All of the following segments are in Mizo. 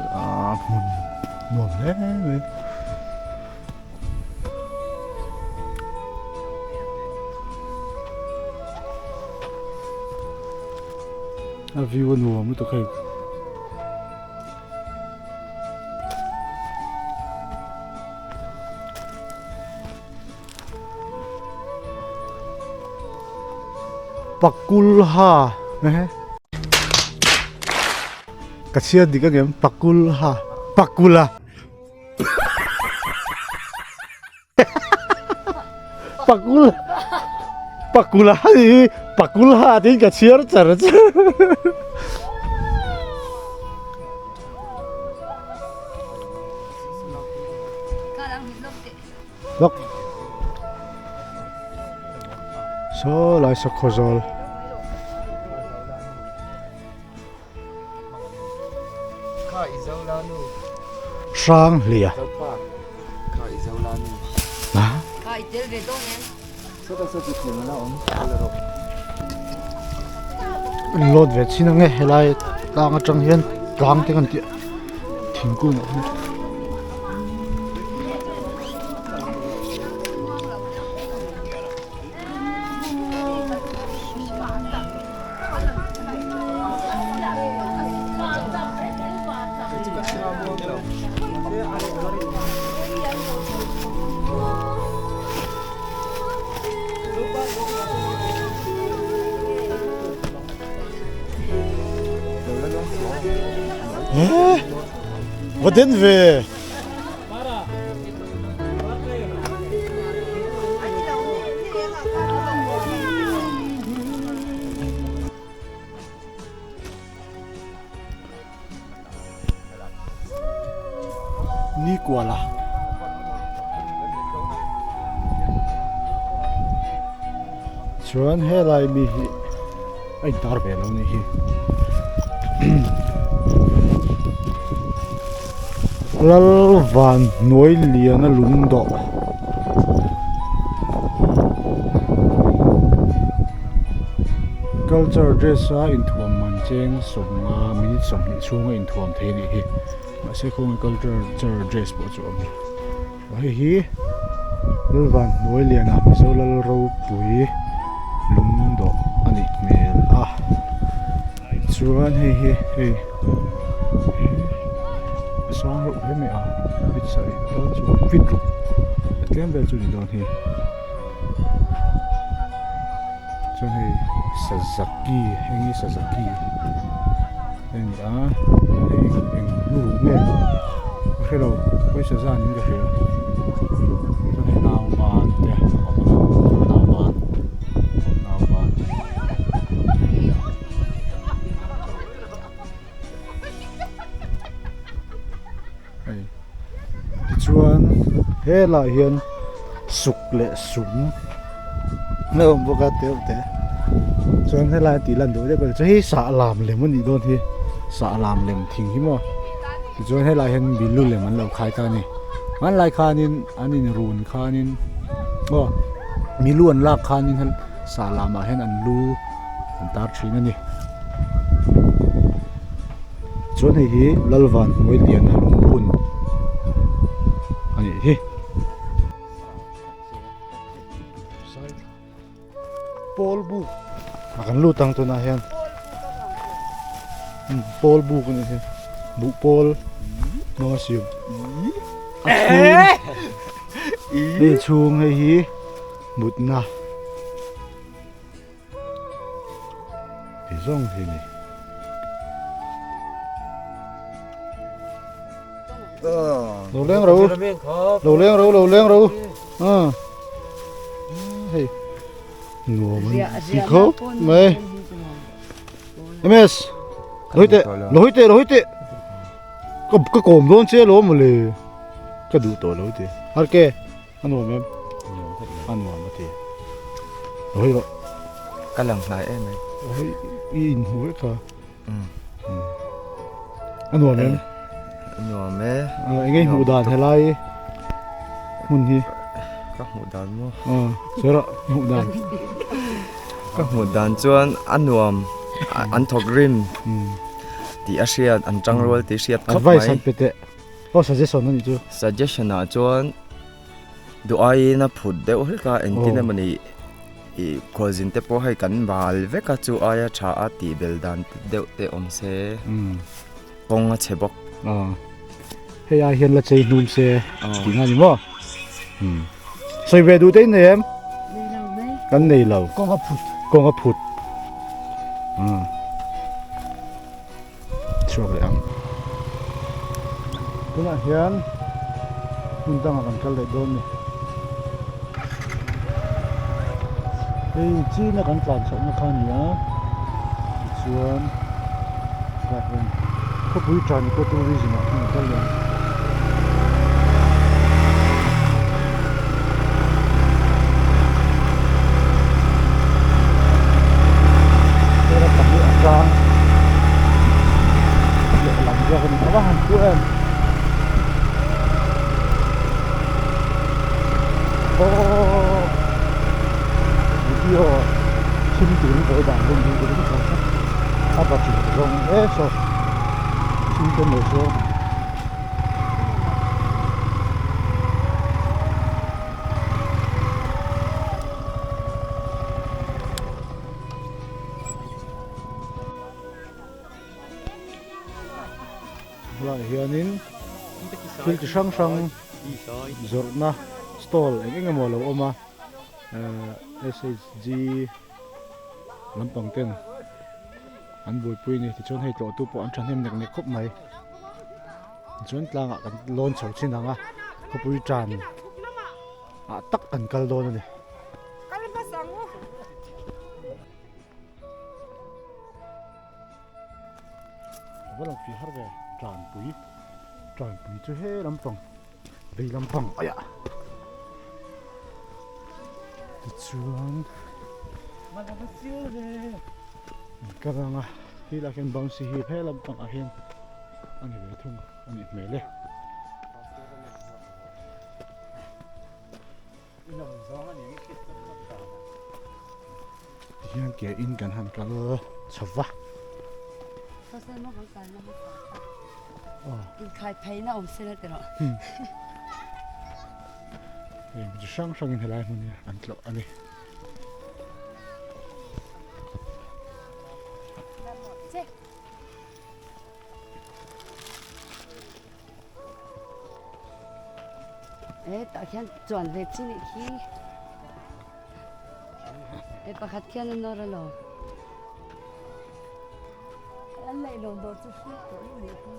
a hmun nuam hle mai. A view a nuam lutuk hei. Pakulha ehe ka chhiat dik angem Pakulha Pakula Pakul Pakula hi Pakulha tiin ka chhiar char char. Lawk. Saw lai saw khawzawl. Hrang hlia. Load ve chin ange helai tlang atang hian tlang te kan tih thingkung ah hian. Va den ve. Ni kuala. Chuan helai mi hi a intar ve lo nih hi. Lalvan hnuai liana lung dawh. Culture dress a inthuam man cheng sawmnga minute 20 chhunga inthuam thei a nih hi. Mahse khawnge culture dress pawh chu a awm lo. Hei hi Lalvan hnuai liana Mizo Lal ropui lung dawh a nih hmel a. Chuan hei hi hei a sang reuh hle mai a fit sarih tal chu fit ruk a tlem vel chu ni dawn hi chuan hei sazaki heng hi sazaki a ni a hei eng lu nge ka hrelo pawisa zan in ka hria chuan hei nauban te a awm a nauban nauban. Hei tichuan helaiah hian suk leh sum a awm bawk a teuh te chuan helai tih lan deuh deuh chu hei sah lam lem a nih dawn hi sah lam lem thing hi maw tichuan helaiah hian bilu lem an lo khai ta a ni hmanlai khanin an inrun khanin aw milu an lak khanin sah lamah hian an lu. an tar thin a ni chuan hei hi Lalvan hnuai lian a lungphun a nih hi pawl buk a kan lut ang tunah hian pawl buk a nih hi buh pawl hmanga siam a chhung hei chhung hei hi mutna. Ti zawng hi ni. Lo leng ro. Lo leng ro, lo leng ro. À. Hei. Nuam an ti khawp mai. MS. Loi teh, loi teh, loi teh. Ka ka kawm dawn che lo mawle. Ka duh tawh lo ti. Har ke. A nuam em? A nuam a ti. Hawi rawh. Ka lang hnai em em. Hawi i inhmu vek kha. A nuam em? A nuam e. Eng nge hmuh dan helai hmun hi? Ka hmuh dan maw? Sawi rawh hmuh dan. Ka hmuh dan chuan a nuam an thawk rim. Tih a hriat, an tangrual tih hriat khawp mai. Advice han pe teh. Aw suggestion a nih chu. Suggestion ah chuan duh aiin a phut deuh hlek a, engtin emawni ih khualzin te pawh hei kan bal vek a, chu aia tha a tih bel dan deuh te awm se kawng a chhe bawk. Aw hei ai hian la chei hnum se tih na ni maw? Sawi ve duh te in nei em? Nei lo mai. Kan nei lo. Kawng a phut. Kawng a phut. Chhuak leh ang. Tunah hian hmun dangah kan kal leh dawn ni. Hei china kan tlan chhohna kha a ni a, tichuan tlaiah hian khawpui tan eco tourism ah khan a kal leh ang. Hela pahnih a tang lehlam zawk a ni a va han pu em aww video thim turin ka lo dah hlawm hi ka ring tho tlat a battery zawng e saw thim te mai saw. Helaiah hianin thil chi hrang hrang zawrhna stall eng eng emaw a lo awm a SHG lampang ten an buaipui a ni tichuan hei tlawhtu pawh an thahnem nek nek khawp mai. Tichuan tlangah kan lawn chho chin ang a khawpui tan ah tak kan kal dawn a ni. A va lang fih har ve tanpui tanpui chu he lampang vei lampang aiah tichuan an kal ang a helaiah hian bouncy hill he lampangah hian a ni ve thung a nih hmel e. Tihian ke in kan han kal chho va. Heng chi hrang hrangin helai hmun hi an tlawh a ni. Hetah khian chuan ve chi nih khi he pakhat khian a nawr alawm an leihlawn dawr chu hriat tawh lo nih khi.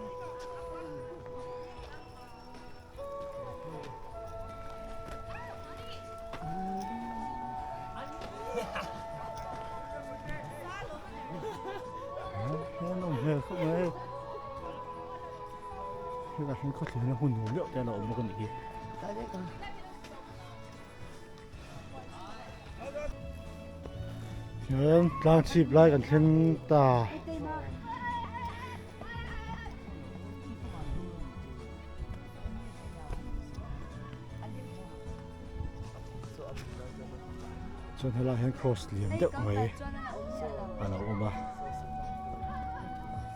Hetah hian khawthlirna hmun nuam deuh te a lo awm bawk a nih hi. Hian tlang chhip lai kan thleng ta. Chuan helaiah hian cross lian deuh mai a lo awm a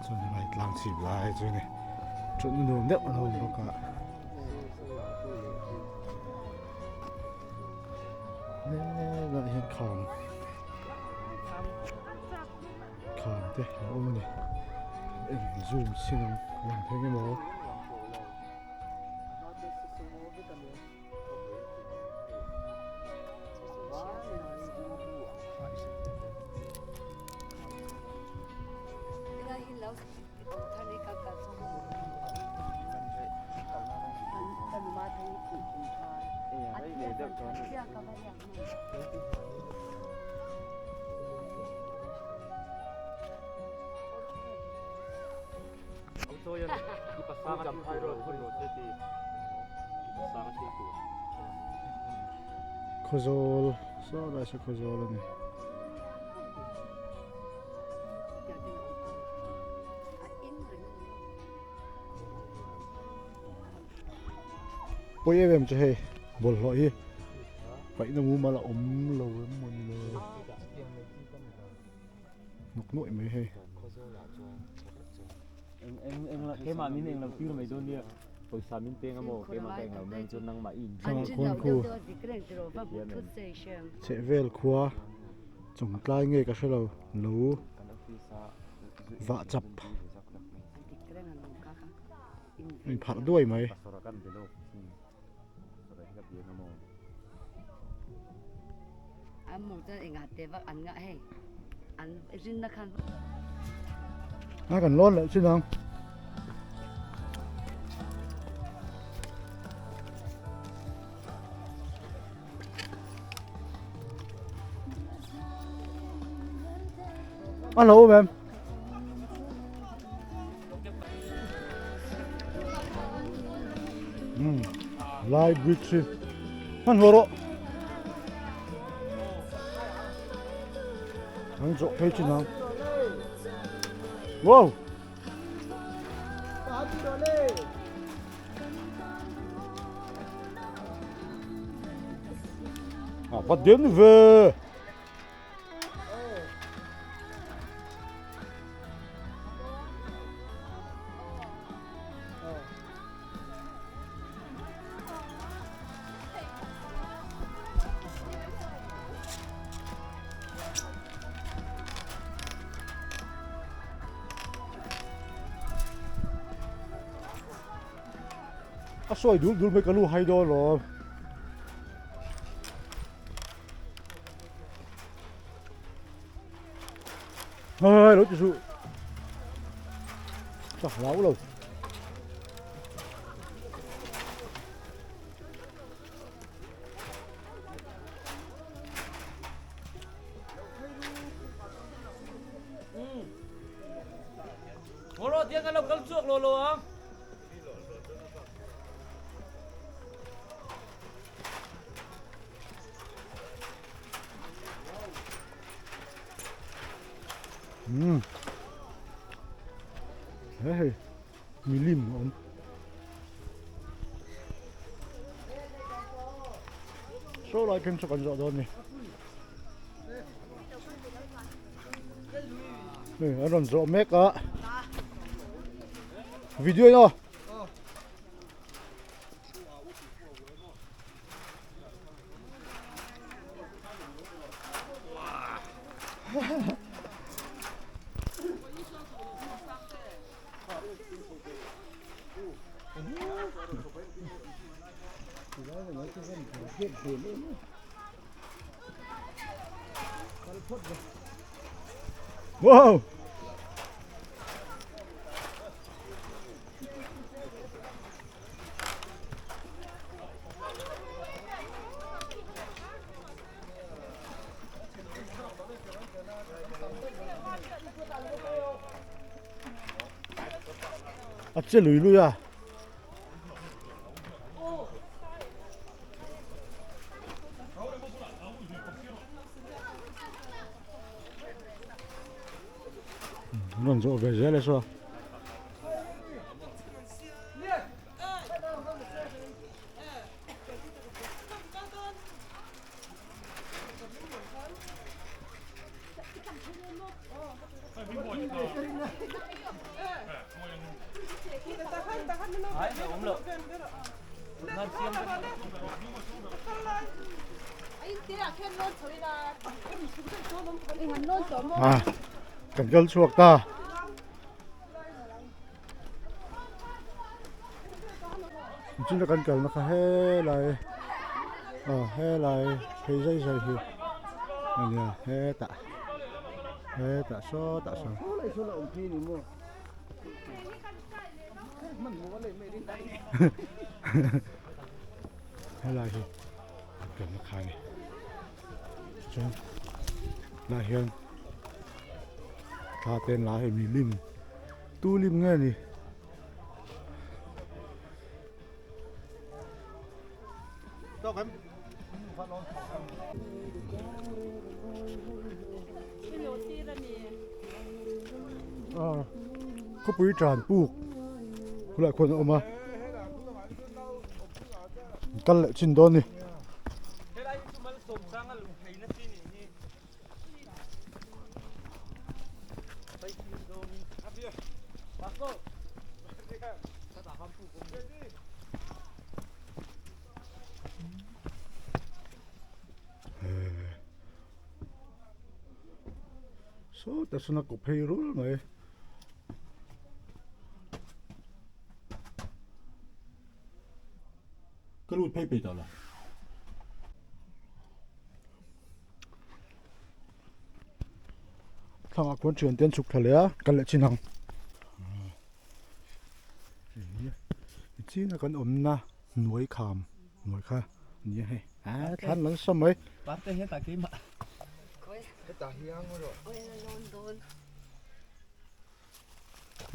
chuan helai tlang chhip lai chu ni thutna nuam deuh a lo awm bawk a helaiah hian kham kham te a awm a ni en zoom sin ang lang thei nge maw. Khawzawl saw lai saw Khawzawl a ni. Pawi em em chu hei bawlhhlawh hi paihna mumal a awm lo em mawni le. Hnawk nuaih mai hei. Tlangkhawn khu chhehvel khua chawngtlai nge ka hrelo lo vah chap a inpharh duai mai. A kan lawn leh chin ang. A lo awm em? Um lai bridge hi hmanhmawh rawh an zawh phei chin ang wow a va den ve. A sawi dul dul mai ka lu hai dawn lawm. Hei lo ti suh ka hlau lo. Ngolo tiang kan lo kal chuak lo lo ang. Umm he hei milim a awm saw lai pheng saw kan zawh dawn a ni hei an rawn zawh mek a video in aw. Wow! A che lui lui a. Rawn zawh ve zel e saw. À, kan kal chhuak ta. Chuna kan kalna kha helai aw helai phei zai zai hi a nia hetah hetah sawtah sawn helai hi kan kalna kha a ni chuan tunah hian thla te an la a hei milim tu lim nge ni. Khawpui tan puk khulai khuan a awm a kal leh chin dawn a ni. Sawtah sawn a kaw phei rul mai. Ka lut phei peih tawh lo. Thlangah khuan thian te an chhuk thla leh a, kal leh chin ang. China kan awmna hnuai kham hnuai kha a ni a hei. A thlan lam sa mai. Parte hian tah keimah. Hetah hian rawh.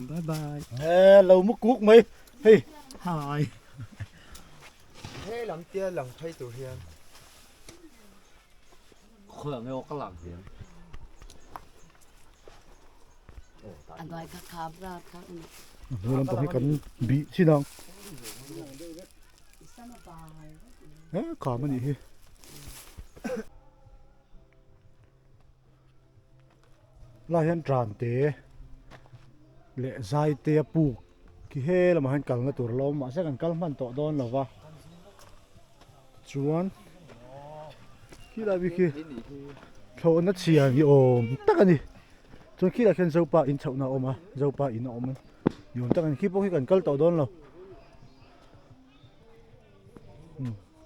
Bye bye. He lo mu kuk mai. Hei. Hi. He lam tia lang phei tur hian. Khawi ang nge ka lak zel. A hnuai kha kham ra kha a ni. A hnuai lampang hi kan bih chin ang. He kham a nih hi. Lai hian tlan te leh zai te a puk khi he lamah hian kalna tur a lo awm mahse kan kal hman tawh dawn lo va chuan khilai bik hi thlawhna chhia ni awm tak a ni chuan khilai khian zopa in chhohna a awm a zopa in a awm a ni awm tak a ni khi pawh khi kan kal tawh dawn lo.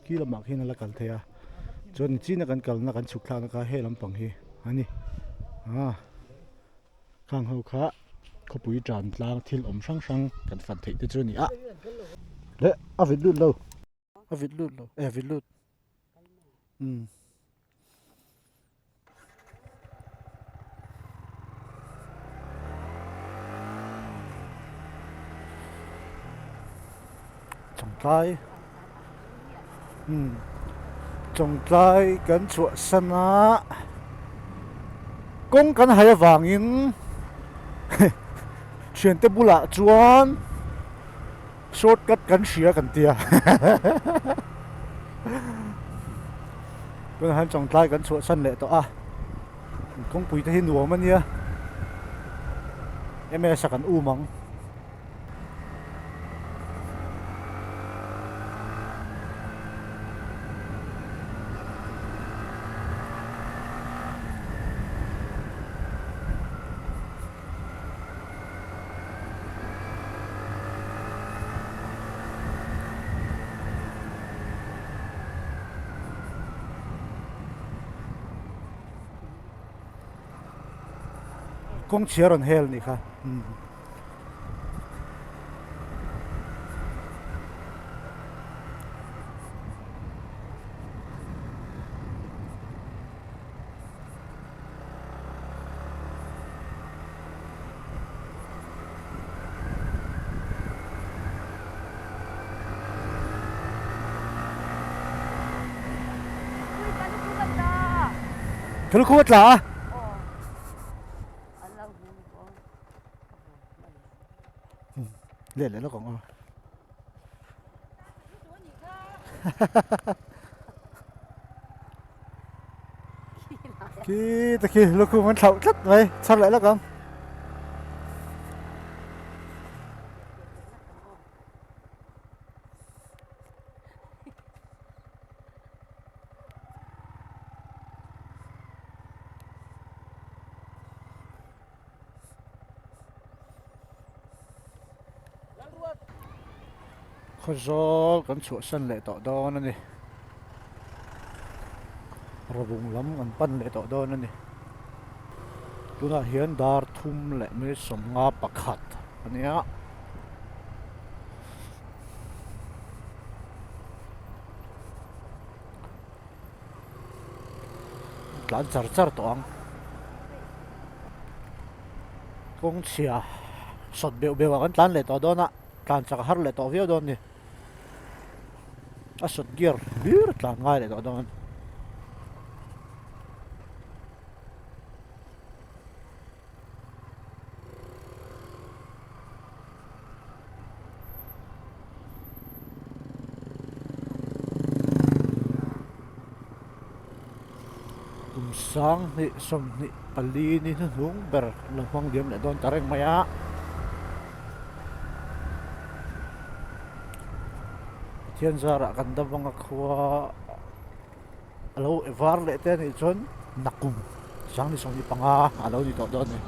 Khi lamah khian a la kal thei a chuan nichina kan kalna kan chhuk thlakna kha he lampang hi a ni ah khang ho kha khawpui tan tlang thil awm hrang hrang kan fan theih te chu a ni a leh a vit lut lo a vit lut lo eh a vit lut umm. Chawngtlai umm chawngtlai kan chhuahsan a kawng kan hai avangin thiante bulah chuan Shortcut kan hria kan tia tunah hian chawngtlai kan chhuahsan leh tawh a kawngpui te hi nuam a nia ms a kan um ang. Kawng chhia rawn hel nih kha. Thil khu a tla a. Leh leh lawk ang aw. Khi ta khi lukhum an thlauh tlat mai chhar leh lawk ang. Khawzawl kan chhuahsan leh tawh dawn a ni. Rawbung lam kan pan leh tawh dawn a ni. Tunah hian dar thum leh minute sawmnga pakhat a nia. Tlan char char tawh ang. Kawng chhia sawt beuh beuh ah kan tlan leh tawh dawn a tlan chak a har leh tawh viau dawn a ni a sawt gear hlir tlan ngai leh tawh dawn. Kum sanghnih 24 ni hnuhnung ber la hmang diam leh dawn ta reng mai a. Pathian zarah kan dam anga khua a lo var leh te anih chuan nakum 25 a lo ni tawh dawn a ni.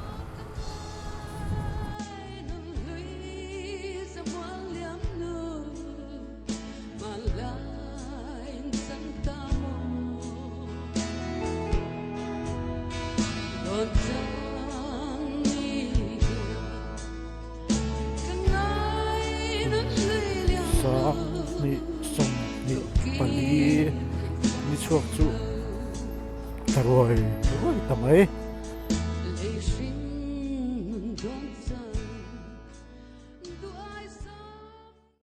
2024 ni chhuak chu ta ruai ruai ta mai.